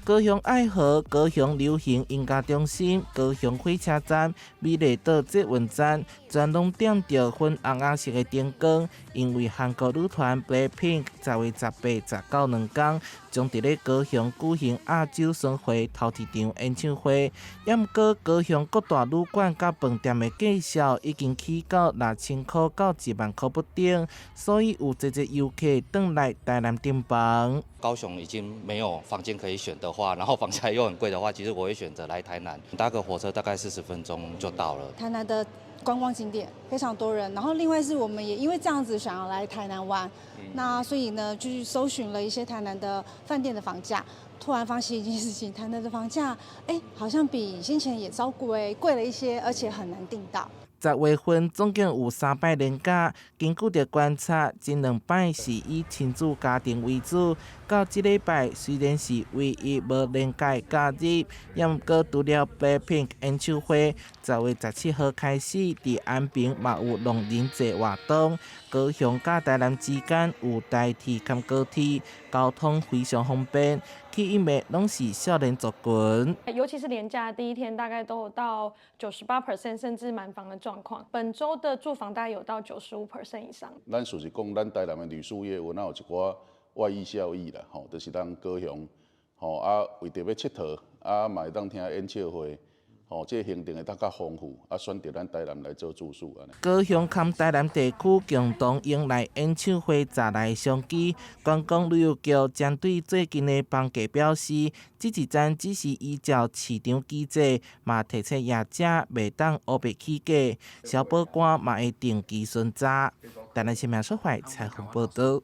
高雄愛河、高雄流行音樂中心、高雄火車站、美麗島捷運站，全攏點著粉紅紅色的燈光，因為韓國女團 BLACKPINK 10月18、19兩工將佇咧高雄舉行亞洲巡迴頭一場演唱會。猶毋過高雄各大旅館佮飯店的價數已經起到6000箍到1萬箍不等，所以有濟濟遊客轉來台南訂房。高雄已經沒有房間可以選的話，然後房價又很貴的話，其實我會選擇來台南，搭個火車大概40分鐘就到了。台南的觀光景點非常多人，然後另外是我們也因為這樣子想要來台南玩，那所以呢就去搜尋了一些台南的飯店的房價，突然發現一件事情，台南的房價好像比先前也稍貴貴了一些，而且很難訂到。10月份總共有三擺連假，根據著觀察，前兩擺是以親子家庭為主，到這禮拜雖然是唯一無連假的假日，猶毋過除了 BLACKPINK 演唱會，10月17號開始，佇安平嘛有浪人節活動，高雄佮台南之間有台鐵佮高鐵，交通非常方便，吸引的攏是少年族群。尤其是連假第一天，大概都有到98% 甚至滿房的狀況。本週的住房大概有到95% 以上。咱事實講，咱台南的旅宿業有哪有一寡外溢效益啦，吼，就是咱高雄，吼啊，為著欲𨑨迌，啊嘛會當聽演唱會，吼，這個行程會當較豐富，啊，選擇咱台南來做住宿按呢。高雄和台南地區共同迎來演唱會帶來商機。觀光旅遊局針對最近的房價表示，這一陣只是依照市場機制，嘛提醒業者袂當烏白起價，消保官嘛會定期巡查。台南新聞說懷採訪報導。